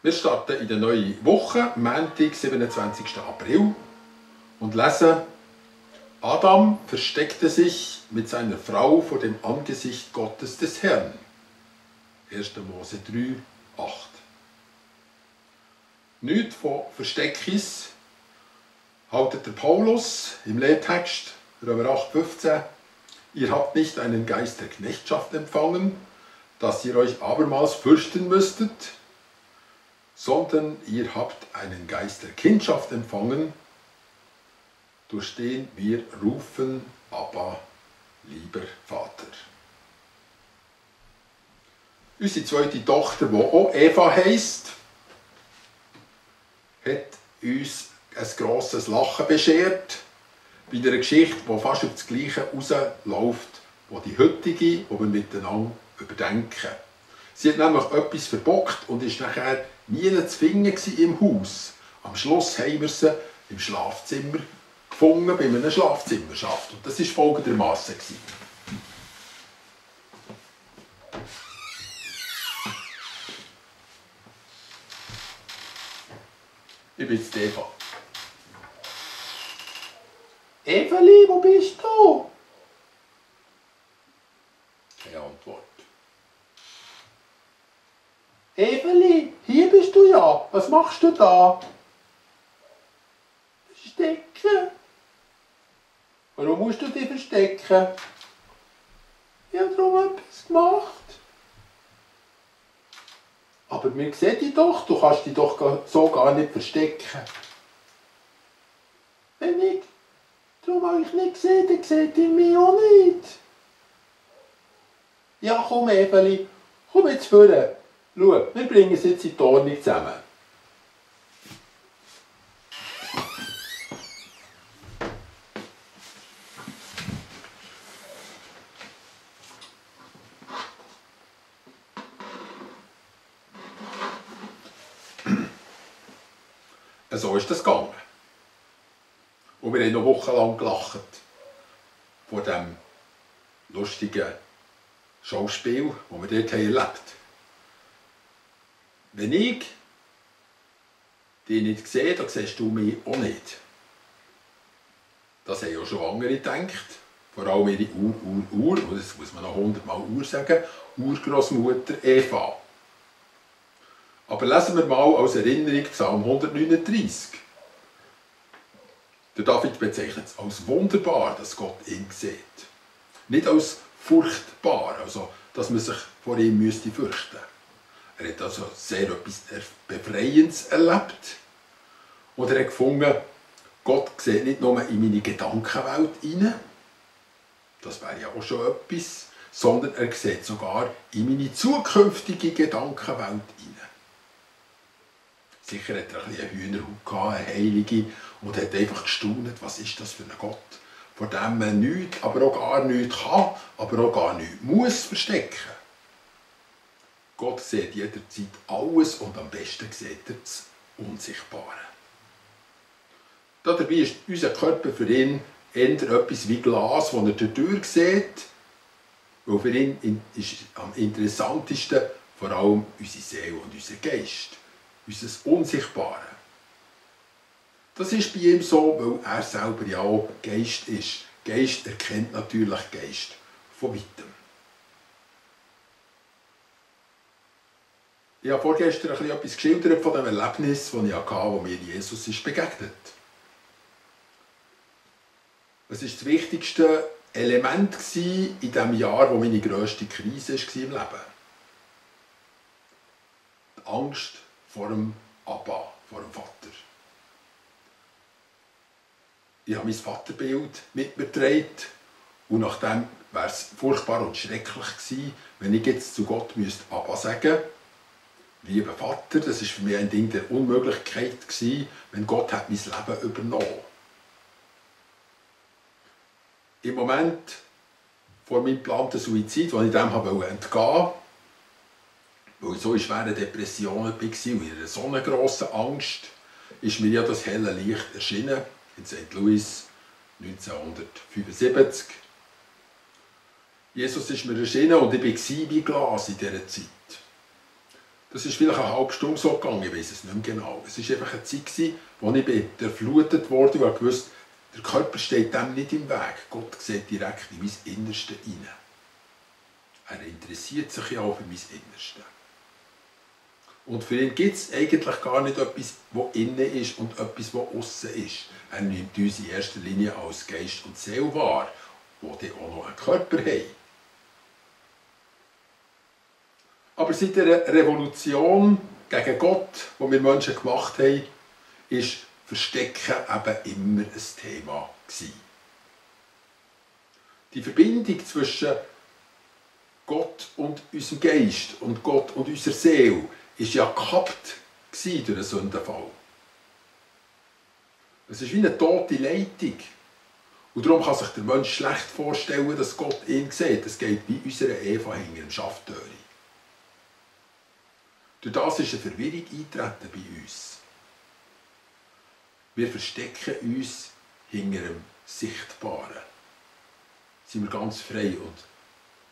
Wir starten in der neuen Woche, Montag, 27. April, und lesen: Adam versteckte sich mit seiner Frau vor dem Angesicht Gottes des Herrn. 1. Mose 3, 8. Nichts von Versteckis haltet der Paulus im Lehrtext, Römer 8, 15. Ihr habt nicht einen Geist der Knechtschaft empfangen, dass ihr euch abermals fürchten müsstet, sondern ihr habt einen Geist der Kindschaft empfangen, durch den wir rufen, Abba, lieber Vater. Unsere zweite Tochter, die auch Eva heisst, hat uns ein grosses Lachen beschert bei einer Geschichte, die fast auf das Gleiche rausläuft, wie die heutige, die wir miteinander überdenken. Sie hat nämlich etwas verbockt und war nachher nie zu finden im Haus. Am Schluss haben wir sie im Schlafzimmer gefunden, bei einer Schlafzimmerschaft. Und das war folgendermassen. Ich bin jetzt Eva. Eveli, wo bist du? Keine Antwort. Eveli, hier bist du ja. Was machst du da? Verstecken. Warum musst du dich verstecken? Ich habe darum etwas gemacht. Aber wir sehen dich doch, du kannst dich doch so gar nicht verstecken. Wenn ich darum habe ich nicht gesehen, dann seht ihr mich auch nicht. Ja, komm Eveli, komm jetzt vorne. Schau, wir bringen es jetzt in die Ordnung zusammen. So ist das gegangen. Und wir haben noch wochenlang gelacht vor dem lustigen Schauspiel, das wir dort erlebt haben. Wenn ich dich nicht sehe, dann siehst du mich auch nicht. Das haben auch schon andere gedacht. Vor allem ihre und das muss man noch 100-mal Ur sagen, Urgroßmutter Eva. Aber lesen wir mal als Erinnerung Psalm 139. Der David bezeichnet es als wunderbar, dass Gott ihn sieht. Nicht als furchtbar, also dass man sich vor ihm fürchten müsste. Er hat also sehr etwas Befreiendes erlebt. Und er hat gefunden, Gott sieht nicht nur in meine Gedankenwelt hinein, das wäre ja auch schon etwas, sondern er sieht sogar in meine zukünftige Gedankenwelt hinein. Sicher hat er ein bisschen eine Hühnerhaut gehabt, eine Heilige, und hat einfach gestaunt, was ist das für ein Gott, vor dem man nichts, aber auch gar nichts kann, aber auch gar nichts muss verstecken. Gott sieht jederzeit alles und am besten sieht er das Unsichtbare. Dabei ist unser Körper für ihn eher etwas wie Glas, das er dadurch sieht, weil für ihn ist am interessantesten vor allem unsere Seele und unser Geist, unser Unsichtbare. Das ist bei ihm so, weil er selber ja auch Geist ist. Geist erkennt natürlich Geist von weitem. Ich habe vorgestern etwas geschildert von dem Erlebnis, das ich hatte, wo mir Jesus ist begegnet. Es war das wichtigste Element in diesem Jahr, wo meine grösste Krise war im Leben. Die Angst vor dem Abba, vor dem Vater. Ich habe mein Vaterbild mit mir getragen und nachdem wäre es furchtbar und schrecklich gewesen, wenn ich jetzt zu Gott Abba sagen müsste. Lieber Vater, das war für mich ein Ding der Unmöglichkeit gewesen, wenn Gott hat mein Leben übernommen. Im Moment vor meinem geplanten Suizid, wo ich dem entgehen wollte, weil ich so in schweren Depressionen war und in einer so grossen Angst, ist mir ja das helle Licht erschienen in St. Louis 1975. Jesus ist mir erschienen und ich war wie Glas in dieser Zeit. Das ist vielleicht eine halbe Stunde so gegangen, ich weiß es nicht mehr genau. Es war einfach eine Zeit, wo ich durchflutet wurde und wusste, der Körper steht dem nicht im Weg. Gott sieht direkt in mein Innerste hinein. Er interessiert sich ja auch für mein Innerste. Und für ihn gibt es eigentlich gar nicht etwas, was innen ist und etwas, was außen ist. Er nimmt uns in erster Linie als Geist und Seele wahr, die auch noch einen Körper haben. Aber seit der Revolution gegen Gott, die wir Menschen gemacht haben, ist Verstecken eben immer ein Thema gewesen. Die Verbindung zwischen Gott und unserem Geist und Gott und unserer Seele war ja gekappt durch den Sündenfall. Es ist wie eine tote Leitung. Und darum kann sich der Mensch schlecht vorstellen, dass Gott ihn sieht. Es geht wie unserer Eva hinter dem Schaftöri. Durch das ist eine Verwirrung eingetreten bei uns. Wir verstecken uns hinter dem Sichtbaren. Sind wir ganz frei und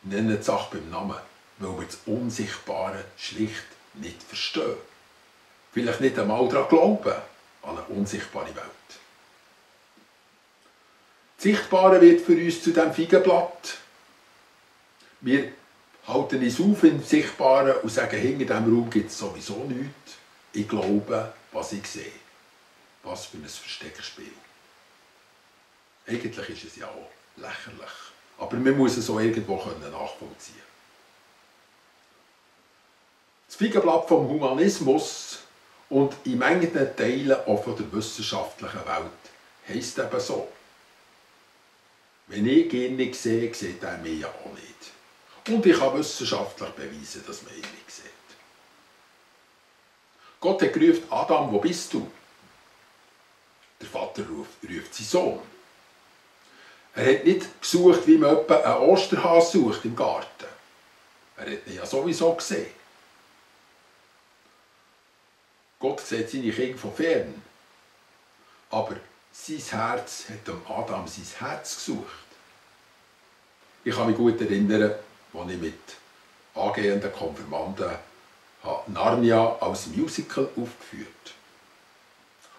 nennen die Sache beim Namen, weil wir das Unsichtbare schlicht nicht verstehen. Vielleicht nicht einmal daran glauben, an eine unsichtbare Welt. Das Sichtbare wird für uns zu diesem Feigenblatt. Wir halten uns auf im Sichtbaren und sagen, hinter diesem Raum gibt es sowieso nichts. Ich glaube, was ich sehe. Was für ein Versteckspiel. Eigentlich ist es ja auch lächerlich. Aber man muss es auch irgendwo nachvollziehen. Das Feigenblatt vom Humanismus und in manchen Teilen auch von der wissenschaftlichen Welt heisst eben so. Wenn ich ihn nicht sehe, sieht er mich ja auch nicht. Und ich kann wissenschaftlich beweisen, dass man ihn nicht sieht. Gott hat gerufen, Adam, wo bist du? Der Vater ruft seinen Sohn. Er hat nicht gesucht, wie man etwa einen Osterhase sucht im Garten. Er hat ihn ja sowieso gesehen. Gott sieht seine Kinder von fern. Aber sein Herz hat dem Adam sein Herz gesucht. Ich kann mich gut erinnern, als ich mit angehenden Konfirmanden Narnia als Musical aufgeführt habe.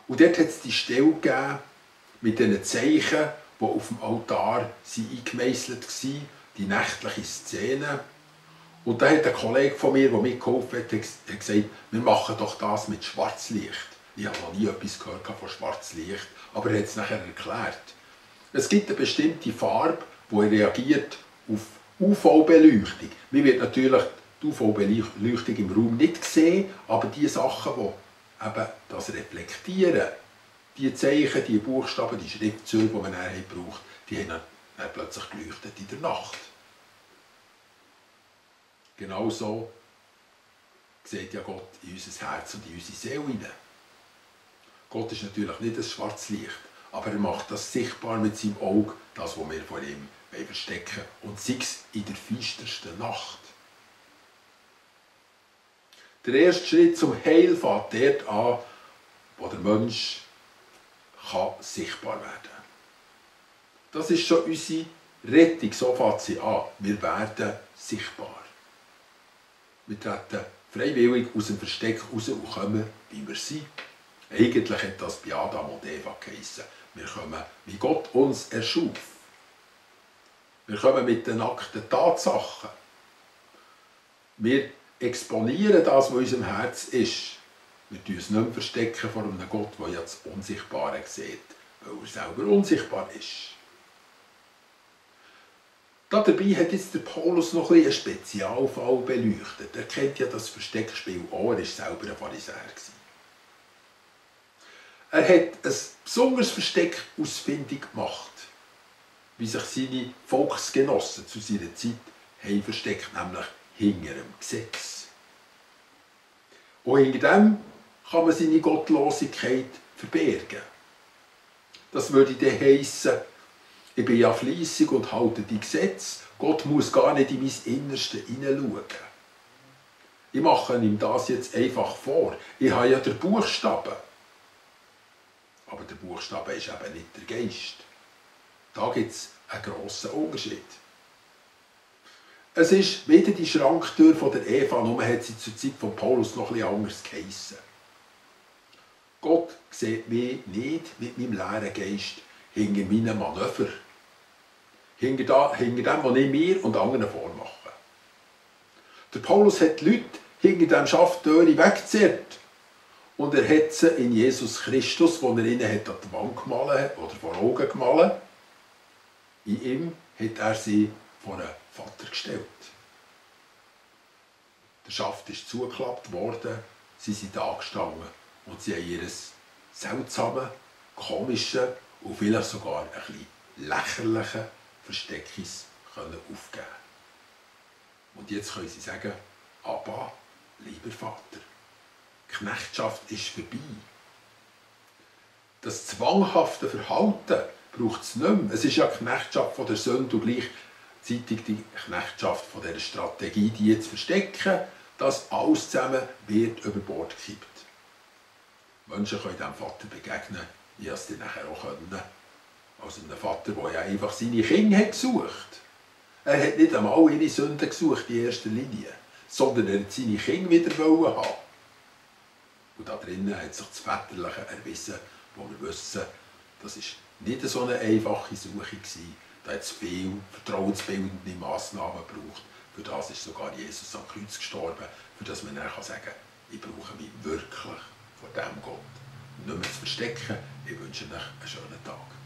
Und dort hat es die Stelle gegeben, mit diesen Zeichen, die auf dem Altar eingemeisselt waren, die nächtliche Szene. Und da hat ein Kollege von mir, der mitgeholfen hat, gesagt, wir machen doch das mit Schwarzlicht. Ich habe noch nie etwas gehört von Schwarzlicht, aber er hat es nachher erklärt. Es gibt eine bestimmte Farbe, die reagiert auf UV-Beleuchtung. Man wird natürlich die UV-Beleuchtung im Raum nicht sehen, aber die Sachen, die eben das reflektieren, die Zeichen, die Buchstaben, die Schriftzüge, die man dann braucht, die haben dann plötzlich geleuchtet in der Nacht. Genauso sieht ja Gott in unser Herz und in unsere Seele hinein. Gott ist natürlich nicht ein Schwarzlicht, aber er macht das sichtbar mit seinem Auge, das, was wir vor ihm verstecken wollen, und sei es in der finstersten Nacht. Der erste Schritt zum Heil fängt dort an, wo der Mensch sichtbar werden kann. Das ist schon unsere Rettung, so fängt sie an. Wir werden sichtbar. Wir treten freiwillig aus dem Versteck raus und kommen, wie wir sind. Eigentlich hat das bei Adam und Eva geheissen. Wir kommen, wie Gott uns erschuf. Wir kommen mit den nackten Tatsachen. Wir exponieren das, was in unserem Herz ist. Wir verstecken uns nicht mehr verstecken vor einem Gott, der ja das Unsichtbare sieht, weil er selber unsichtbar ist. Dabei hat jetzt der Paulus noch einen Spezialfall beleuchtet. Er kennt ja das Versteckspiel auch, er war selber ein Pharisäer. Er hat ein besonderes Versteck ausfindig gemacht, wie sich seine Volksgenossen zu seiner Zeit haben versteckt, nämlich hinter dem Gesetz. Und hinter dem kann man seine Gottlosigkeit verbergen. Das würde dann heissen, ich bin ja fleissig und halte die Gesetze. Gott muss gar nicht in mein Innerste hineinschauen. Ich mache ihm das jetzt einfach vor. Ich habe ja den Buchstaben. Aber der Buchstabe ist eben nicht der Geist. Da gibt es einen grossen Unterschied. Es ist wieder die Schranktür von der Eva, nur hat sie zur Zeit von Paulus noch etwas anders geheissen. Gott sieht mich nicht mit meinem leeren Geist hinter meinen Manöver. Hinter dem, was ich mir und anderen vormache. Der Paulus hat die Leute hinter dem Schaft weggezerrt. Und er hat sie in Jesus Christus, den er ihnen an die Wand gemalt hat, oder vor Augen gemalt, in ihm hat er sie vor einen Vater gestellt. Der Schaft ist zugeklappt worden, sie sind da gestanden und sie haben ihr seltsames, komisches und vielleicht sogar ein bisschen lächerliches Versteckis aufgeben. Und jetzt können sie sagen, Abba, lieber Vater, die Knechtschaft ist vorbei. Das zwanghafte Verhalten braucht es nicht mehr. Es ist ja die Knechtschaft von der Sünde und gleichzeitig die Knechtschaft von dieser Strategie, die zu verstecken, dass alles zusammen wird über Bord gekippt. Menschen können diesem Vater begegnen, wie es sie nachher auch können. Also einem Vater, der ja einfach seine Kinder gesucht hat. Er hat nicht einmal ihre Sünden gesucht in erster Linie, sondern er wollte seine Kinder wieder haben. Und da drinnen hat sich das Väterliche erwiesen, wo wir wissen, das war nicht so eine einfache Suche gewesen. Da hat es viele vertrauensbildende Massnahmen gebraucht. Für das ist sogar Jesus am Kreuz gestorben, für das man dann sagen kann, ich brauche mich wirklich vor dem Gott. Nicht mehr zu verstecken. Ich wünsche euch einen schönen Tag.